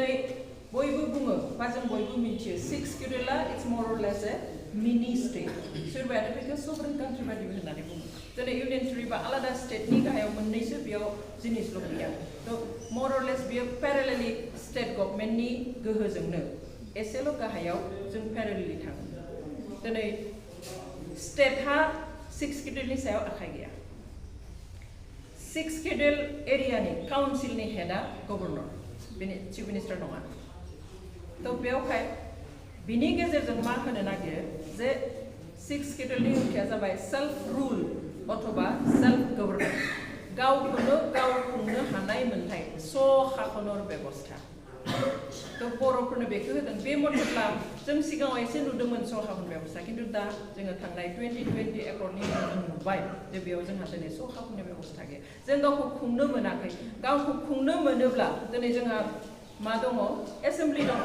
दिनै बयबो बुङो बा जों बयबो मिथियो 6 शेड्यूलआ इट्स मोर और लेस ए मिनी स्टेट सोरबायानो बेखौ सभरेन कान्ट्रि बायदि होननानै बुङो दिनै इउनियन टेरिटरि बा आलादा स्टेटनि गाहायाव मोननैसो बेयाव जिनिसल' गैया थ' मोर और लेस बेयो पेरेलेलि स्टेट गभर्नमेन्टनि गोहोजोंनो एसेल' गाहायाव जों पेरेलेलि थाङो दिनै स्टेटहा 6 शेड्यूलनि सायाव आखाइ गैया 6 शेड्यूल एरियानि काउन्सिलनि हेडआ गभर्नर बेनि चिफ मिनिस्टार नङा थ' बेवहाय बिनि गेजेरजों मा होनो नागिरो जे 6 शेड्यूलनि ओंथिया जाबाय सेल्फ रुल अथवा सेल्फ गभर्नमेन्ट गावखौनो गाव खुंनो हानाय मोनथाय सहाखनर बेबस्था थ' बर'फोरनो बेखौ होदों बे मथेब्ला जों सिगाङाव एसे नुदोंमोन सहाखन बेबस्था खिन्थु दा जोङो थांनाय 2020 एकर्डनि जों नुबाय जे बेयाव जोंहा दिनै सहाखननि बेबस्था गैया जों गावखौ खुंनो मोनाखै गावखौ खुंनो मोनोब्ला दिनै जोंहा मा दङ एसेम्बलि दङ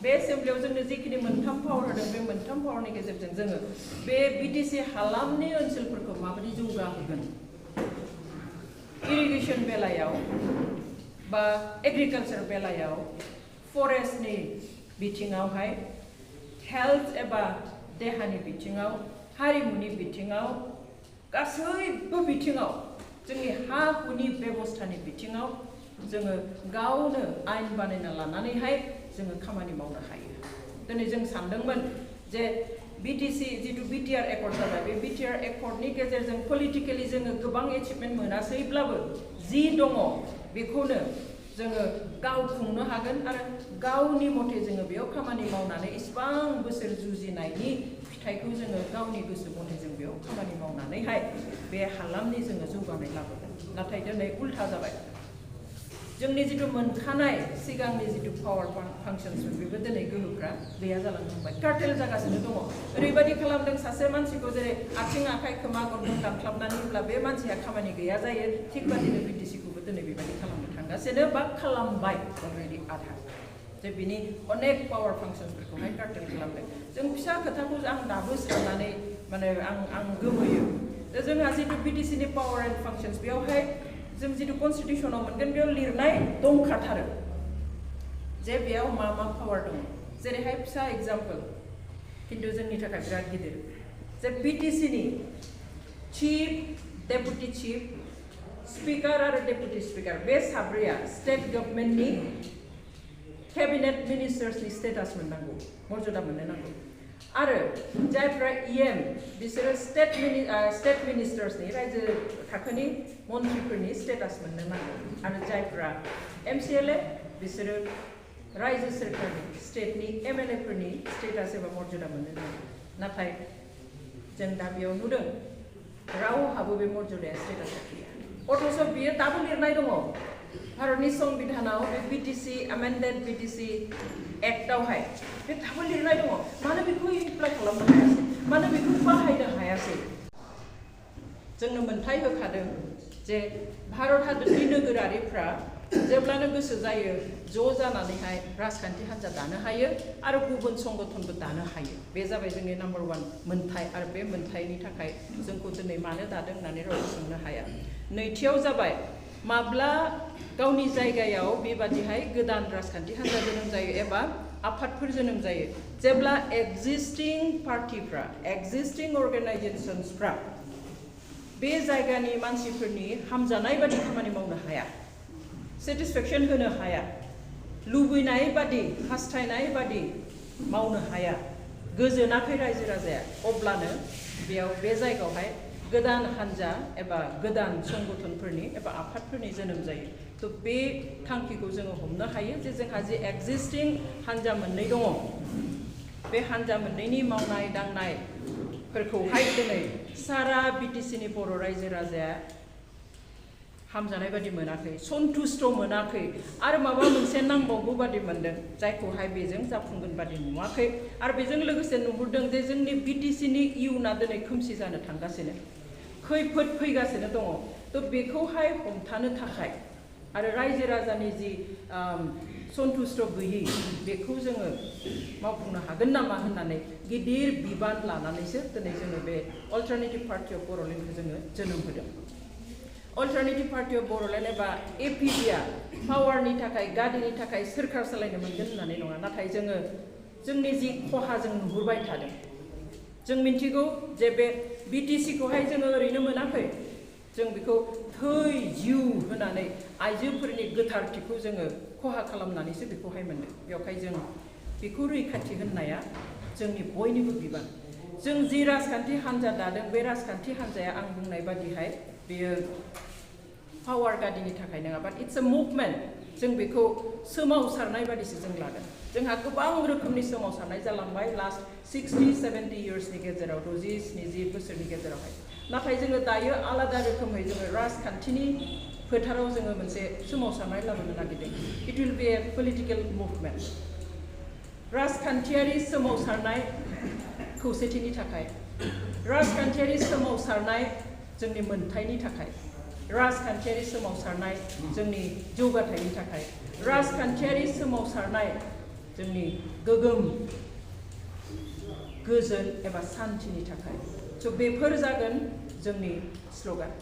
बे एसेम्बलियाव जोंनो जिखिनि मोनथाम पावार होदों बे मोनथाम पावारनि गेजेरजों जोङो बे बिटिसि हालामनि ओनसोलफोरखौ माबायदि जौगाहोगोन इरिगेसन बेलायाव बा एग्रिकालचार बेलायाव फरेस्टनि बिथिङावहाय हेल्थ एबा देहानि बिथिङाव हारिमुनि बिथिङाव गासैबो बिथिङाव जोंनि हा हुनि बेबस्थानि बिथिङाव जोङो गावनो आयेन बानायना लानानैहाय जोङो खामानि मावनो हायो दिनै जों सानदोंमोन जे बिटिसि जितु बिटिआर एकर्ड जाबाय बे बिटिआर एकर्डनि गेजेरजों पलिटिकेलि जोङो गोबां एचिभमेन्ट मोनासैब्लाबो जि दङ बेखौनो जोङो गाव खुंनो हागोन आरो गावनि मथे जोङो बेयाव खामानि मावनानै इसिबां बोसोर जुजिनायनि फिथाइखौ जोङो गावनि गोसो मथे जों बेयाव खामानि मावनानैहाय बे हालामनि जोङो जौगानाय लाबोगोन नाथाय दिनै उल्था जाबाय जोंनि जितु मोनखानाय सिगांनि जितु पावार फांसन्सफोर बेबो दिनै गोहोफ्रा गैया जालांनो हमबाय कार्टेल जागासिनो दङ ओरैबायदि खालामदों सासे मानसिखौ जेरै आथिं आखाइ खोमा गन्थं दानख्लाबनानै होब्ला बे मानसिया खामानि गैया जायो थिग बादिनो बिटिसिखौबो दिनै बेबायदि खालामनो थांगासिनो बा खालामबाय अलरेडि आधा जे बिनि अनेक पावार फांसन्सफोरखौहाय कार्टेल खालामदों जों फिसा खोथाखौ आं दाबो साननानै माने आं गोमोयो जोंहा जितु बिटिसिनि पावार एन्ड फांसन्स बेयावहाय जों जितु कन्स्टिटिउसनाव मोनगोन बेयाव लिरनाय दंखाथारो जे बेयाव मा मा पावार दङ जेरैहाय फिसा एग्जाम्पल खिन्थु जोंनि थाखाय बिराद गिदिर जे बिटिसिनि चिफ डेपुटि चिफ स्पिकार आरो डेपुटि स्पिकार बे साब्रैया स्टेट गभर्नमेन्टनि केबिनेट मिनिस्टार्सनि स्टेटास मोननांगौ मर्यादा मोननो नांगौ आरो जायफ्रा इएम बिसोरो स्टेट मिनिस्टार्सनि रायजो थाखोनि मन्थ्रिफोरनि स्टेटास मोननो नांगौ आरो जायफ्रा एमसिएलए बिसोरो रायजो सोरखारनि स्टेटनि एमएलए फोरनि स्टेटास एबा मर्यादा मोननो नांगौ नाथाय जों दा बेयाव नुदों रावहाबो बे मर्यादाया स्टेटासा गैया अथच बियो दाबो लिरनाय दङ भारतनि संबिधानाव बे बिटिसि एमेन्डेड बिटिसि एक्टआवहाय बे दाबो लिरनाय दङ मानो बेखौ एप्लाइ खालामनो हायासै मानो बेखौ बाहायनो हायासै जोंनो मोनथाय होखादों जे भारत हादरनि नोगोरारिफ्रा जेब्लानो गोसो जायो ज' जानानैहाय राजखान्थि हान्जा दानो हायो आरो गुबुन संगठनबो दानो हायो बे जाबाय जोंनि नाम्बार 1 मोनथाय आरो बे मोनथायनि थाखाय जोंखौ दिनै मानो दादों होननानै रावबो सोंनो हाया नैथियाव जाबाय माब्ला गावनि जायगायाव बेबादिहाय गोदान राजखान्थि हान्जा जोनोम जायो एबा आफादफोर जोनोम जायो जेब्ला एक्जिस्टिं पार्टिफ्रा एक्जिस्टिं अर्गानाइजेशन्सफ्रा बे जायगानि मानसिफोरनि हामजानाय बादि खामानि मावनो हाया सेटिसफेक्सन होनो हाया लुबैनाय बादि हास्थायनाय बादि मावनो हाया गोजोनाखै रायजो राजाया अब्लानो बेयाव बे जायगायावहाय गोदान हान्जा एबा गोदान संगठनफोरनि एबा आफादफोरनि जोनोम जायो थ' बे थांखिखौ जोङो हमनो हायो जे जोंहा जे एक्जिस्टिं हान्जा मोननै दङ बे हान्जा मोननैनि मावनाय दांनायफोरखौहाय दिनै सारा बिटिसिनि बर' रायजो राजाया हामजानाय बादि मोनाखै सन्तुष्ट मोनाखै आरो माबा मोनसे नांबावगौ बादि मोनदों जायखौहाय बेजों जाफुंगोन बादि नुवाखै आरो बेजों लोगोसे नुहुरदों जे जोंनि बिटिसिनि इयुना दिनै खोमसि जानो थांगासिनो खैफोद फैगासिनो दङ थ' बेखौहाय हमथानो थाखाय आरो रायजो राजानि जि सन्तुष्ट गैयि बेखौ जोङो मावफुंनो हागोन नामा होननानै गिदिर बिबान लानानैसो दिनै जोङो बे अल्टारनेटिभ पार्टि अफ बर'लेण्डखौ जोङो जोनोम होदों अल्टारनेटिभ पार्टि अफ बड'लेण्ड एबा एपिडिआ पावारनि थाखाय गादिनि थाखाय सोरखार सालायनो मोनगोन होननानै नङा, नाथाय जोङो जोंनि जि खहा जों नुहुरबाय थादों, जों मिन्थिगौ जे बे बिटिसिखौहाय जोङो ओरैनो मोनाखै, जों बेखौ थै जिउ होनानै आइजोफोरनि गोथारथिखौ जोङो खहा खालामनानैसो बेखौहाय मोनदों। बेवहाय जों बेखौ रैखाथि होनाया जोंनि बयनिबो बिबान। जों जि राजखान्थि हान्जा दादों, बे राजखान्थि हान्जाया आं बुंनाय बादिहाय बेयो पावार गादिनि थाखाय नङा, बाट इट्स अ मुभमेन्ट। जों बेखौ सोमावसारनाय बादिसो जों लादों। जोंहा गोबां रोखोमनि सोमावसारनाय जालांबाय लास्ट 60-70 इयार्सनि गेजेराव, 60-70 बोसोरनि गेजेरावहाय। नाथाय जोङो दायो आलादा रोखोमै जोङो राजखान्थिनि फोथाराव जोङो मोनसे सोमावसारनाय लाबोनो नागिरदों। It will be A political movement. राजखान्थियारि सोमावसारनाय खौसेथिनि थाखाय, राजखान्थियारि सोमावसारनाय जोंनि मोन्थायनि थाखाय, राजखान्थियारि सोमावसारनाय जोंनि जौगाथायनि थाखाय, राजखान्थियारि सोमावसारनाय जोंनि गोगोम गोजोन एबा सान्थिनि थाखाय। स' बेफोर जागोन जोंनि स्ल'गान।